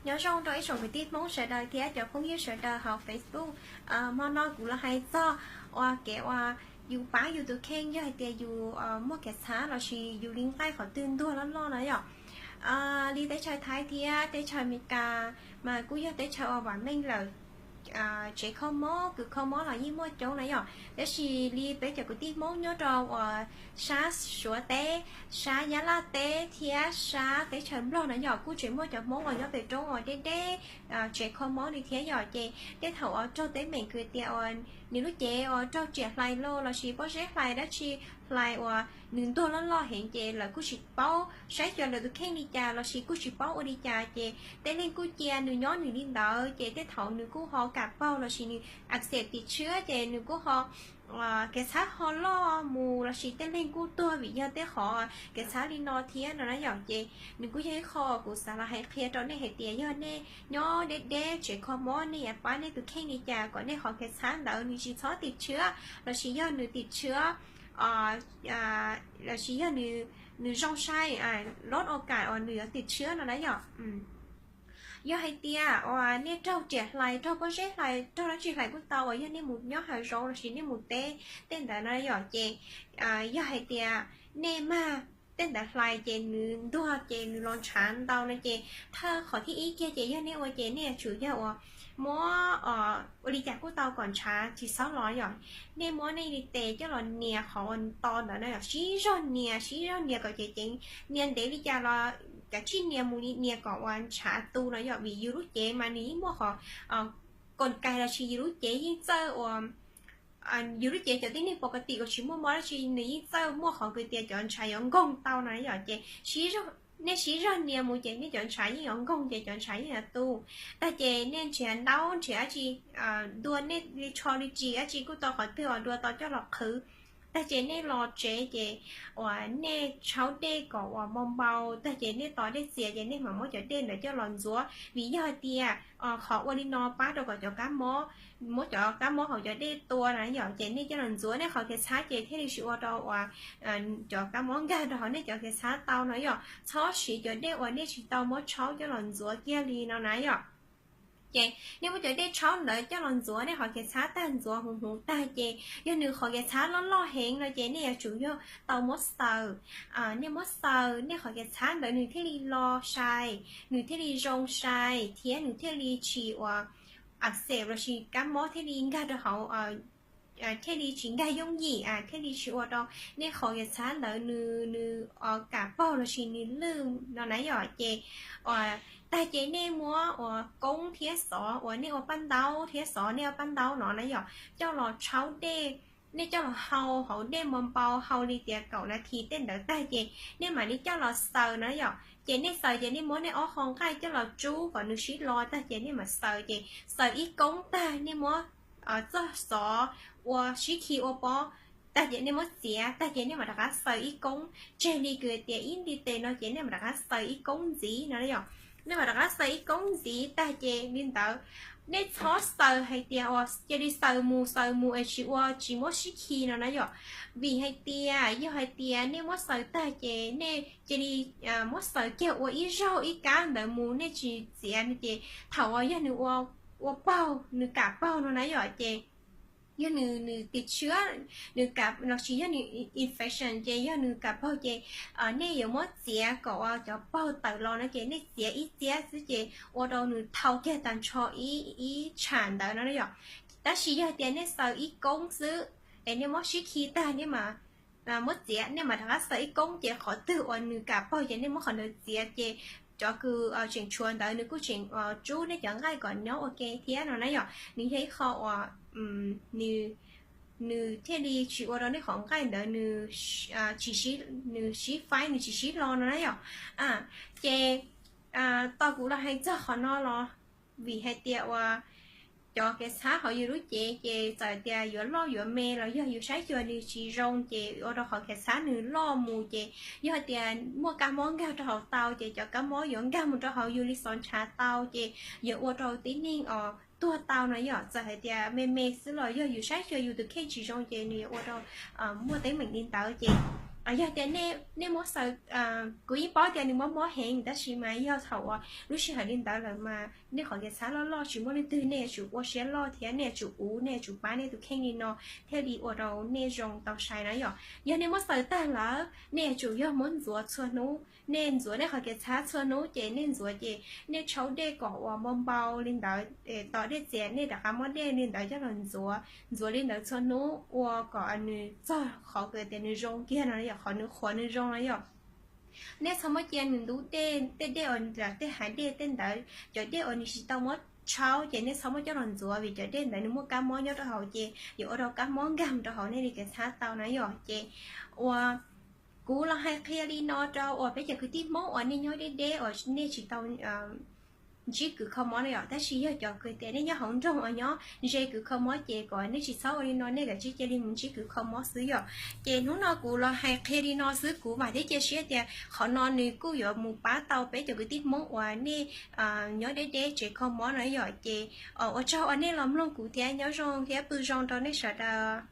Nyob zoo rau ib tsoom kwv tij Hmoob sawv daws thiab cov phooj ywg sawv daws hauv Facebook. Hmo no kuv los hais txog uas kev uas yus pab yus tus kheej yog hais tias yus muaj kev txhab lossis yus li nqaij qhov twg ntuag loj loj na yom. Li teb chaws Thaib thiab teb chaws Amelikas mas kuj yog teb chaws uas vam meej lawm, tsev kho mob kws kho mob los yeej muaj coob na yom. Tab sis li peb cov kwv tij Hmoob nyob rau uas sab Suav teb, sab Nyab Laj teb thiab sab teb chaws Nplog na yom, kuj tseem muaj cov Hmoob uas nyob pem roob uas deb deb tsev kho mob li thiab yom. Ces tej thaum uas raug teeb meem kws tias uas nws lub cev uas raug riam hlais los lossis pob zeb hlais dab tsi hlais uas nws ntuag loj loj heev ces lawv kuj tsis paub saib xyuas lawv tus kheej li cas lossis kuj tsis paub ua li cas ces tej leeg kuj cia nws nyob nws li ntawd ces tej thaum nws kuj ho kam paug lossis nws a xeem tim tshiab ces nws kuj ho kev txhab ho loj mus lossis tej leeg kuj tuag vim yog tej qhov kev txhab li no thiab no na yom. Ces nws kuj yog ib qho kuv xav los hais qhia rau nej hais tias yog nej nyob deb deb tsev kho mob nej yuav pab nej tus kheej li cas kom nej qhov kev txhab ntawd nws tsis txhob tim tshiab lossis yog nws tim tshiab lossis yog nws zoo sai, loj ua kam uas nws yuav tim tshiab no na yom. Yog hais tias uas nej raug riam hlais, raug pob zeb hlais, raug dab tsi hlais kuj tau uas yog nej mus nyob hav zoov lossis nej mus teb tej ntawd no yom ces yog hais tias nej mag tej ntawd hlais ces nws ntuag ces nws los ntshav ntau no ces thawj qhov thib ib kiag ces yog nej ua ces nej yuav tsum yog uas muab ua li cas kuj tau kom ntshav tsis txhob los yom. Nej muab nej li tes coj los nias qhov uas to ntawd na yom, sib zog nias sib zog nias kom ceev ceev, nias ntev li cas los kav tsij nias mus li nias kom uas ntshav tu no yom, vim yus lub cev mas nws yeej muaj qhov koos kais lossis yus lub cev yeej txawj uas yus lub cev cov tib neeg pov ka tim uas tsis muaj mob dab tsi nws yeej txawj muaj qhov kws tias cov ntshav yuav nkoog tau no yom. Ces nej sib zog nias mus ces nej cov ntshav yeej yuav nkoog ces cov ntshav yeej yuav tu. Tag ces nej nrhiav ntaub nrhiav dab tsi, dua nej li tsho li ris dab tsi kuj tau, qhov twg uas dua tau coj los qhwv. Tag ces nej los tsev ces uas nej tshaub dej kom uas npau npau, tag ces nej tos dej txias ces nej mam muab cov dej ntawd coj los ntxuav, vim yog hais tias qhov ua li no pab rau kom cov kab mob, muab cov kab mob hauv cov dej tua na yom. Ces nej coj los ntxuav nej qhov kev txhab ces thiaj li tsis ua rau uas cov kab mob nkag rau hauv nej cov kev txhab tau no yom. Txhob siv cov dej uas nej tsis tau muab tshaub coj los ntxuav kiag li no na yom. Ces nej muab cov dej tshaub ntawd coj los ntxuav nej qhov kev txhab tag, ntxuav huv huv tag ces yog nws qhov kev txhab loj loj heev no ces nej yuav tsum yog tau muab xaws. Nej muab xaws nej qhov kev txhab ntawd nws thiaj li lo sai, nws thiaj li zoo sai thiab nws thiaj li tsis uas a xev lossis kab mob thiaj li nkag rau hauv, thiaj li tsis nkag yooj yim, thiaj li tsis ua rau nej qhov kev txhab ntawd nws nws kam paug lossis nws lwj no na yom. Ces tag ces nej muab uas koob thiab xov uas nej ua paj ntaub thiab xov nej ua paj ntaub no na yom, coj los tshaub dej, nej coj los hau hauv dej npau npau hau li tias kaum nas this tej ntawd tag ces nej mam li coj los xaws na yom. Ces nej xaws ces nej muab nej ob qho nqaij coj los tsub kom nws sib lo tag ces nej mam xaws. Ces xaws ib koob tag nej muab txoj xov ua sib khi ua pob tag ces nej muab txiav tag ces nej mam rov qab xaws ib koob, tseg li kws tias ib nti tes no ces nej mam rov qab xaws ib koob ntxiv no na yom. Nej mam rov qab xaws ib koob ntxiv tag ces li ntawd, nej txhob xaws hais tias uas cia li xaws mus xaws mus es tsis ua tsis muab sib khi no na yom. Vim hais tias yog hais tias nej muab xaws tag ces nej cia li muab xaws kiag ua ib zaug ib kab ntawd mus nej tsis txiav no ces thaum uas yog nws ua paug, nws kam paug no na yom, ces yog nws nws tim tshiab, nws kam lossis yog nws infection ces yog nws kam paug ces nej yuav muab txiav kom uas cov paug tawm los no ces nej txiav ib txiab xwb ces ua rau nws thau kiag tag nrho ib ib tsham ntawd no na yom. Tab sis yog tias nej xaws ib koob xwb es nej muab sib khi tag nej mam muab txiav, nej mam rov qab xaws ib koob ces qhov twg uas nws kam paug ces nej muab qhov ntawd txiav ces cov kws tseem tshuav ntawd nws kuj tseem tsub nej cov nqaij kom nyob ua ke thiab no na yom. Nws yog ib qho uas nws thiaj li tsis ua rau nej qhov nqaij ntawd nws tsis sib, nws sib faib nws tsis sib lo no na yom. Ces tos kuv los hais txog qhov no los vim hais tias uas cov kev txhab hauv yus lub cev ces txawm tias yuav loj yuav me los yog yus saib xyuas nws tsis zoo ces ua rau qhov kev txhab nws loj mus ces yog hais tias muaj kab mob nkag rau hauv tau ces cov kab mob yuav nkag mus rau hauv yus li xov ntshav tau ces yuav ua rau tib neeg os tuag tau no yom. Txawm hais tias me me xwb los yog yus saib xyuas yus tus kheej tsis zoo ces nws yuav ua rau muaj teeb meem li ntawd ces Yog tias nej muab xaws, kuv yeej paub tias nws mob mob heev, tab sis mas yog thaum uas lub sij hawm li ntawd lawm mas nej qhov kev txhab loj loj tsis muaj leej twg, nej yuav tsum ua siab loj thiab nej yuav tsum uv, nej yuav tsum pab nej tus kheej li no thiaj li ua rau nej zoo tau sai na yom. Yog nej muab xaws tag lawm nej yuav tsum yog muab ntxuav txhua hnub, nej ntxuav nej qhov kev txhab txhua hnub ces nej ntxuav ces nej tshaub dej kom uas npau npau li ntawd, tos dej txias nej rov qab muab dej li ntawd coj los ntxuav, ntxuav li ntawd txhua hnub ua kom nws txog qhov tias nws zoo kiag no yom, qhov nws qhuav nws zoo no yom. Nej txhob muab cia nws ntub dej, tej dej uas tej hav dej tej ntawd, cov dej uas nws tsis tau muab tshaub ces nej txhob muab coj los ntxuav, vim cov dej ntawd nws muaj kab mob nyob rau hauv ces yuav ua rau kab mob nkag rau hauv nej li kev txhab tau na yom. Ces ua kuv los hais qhia li no rau uas peb cov kwv tij Hmoob uas nej nyob deb deb uas nej tsis tau ntsib kws kho mob na yom. Tab sis yog cov kwv tias nej nyob hauv nroog uas nyob ze kws kho mob ces kom nej tsis txhob ua li no, nej kav tsij cia li mus ntsib kws kho mob xwb yom. Ces hnub no kuv los hais qhia li no xwb, kuv vam thiab cia siab tias qhov no nws kuj yuav mus pab tau peb cov kwv tij Hmoob uas nej nyob deb deb tsev kho mob no yom. Ces ua tsaug uas nej los mloog kuv thiab, nyob zoo thiab pw zoo rau nej sawv daws.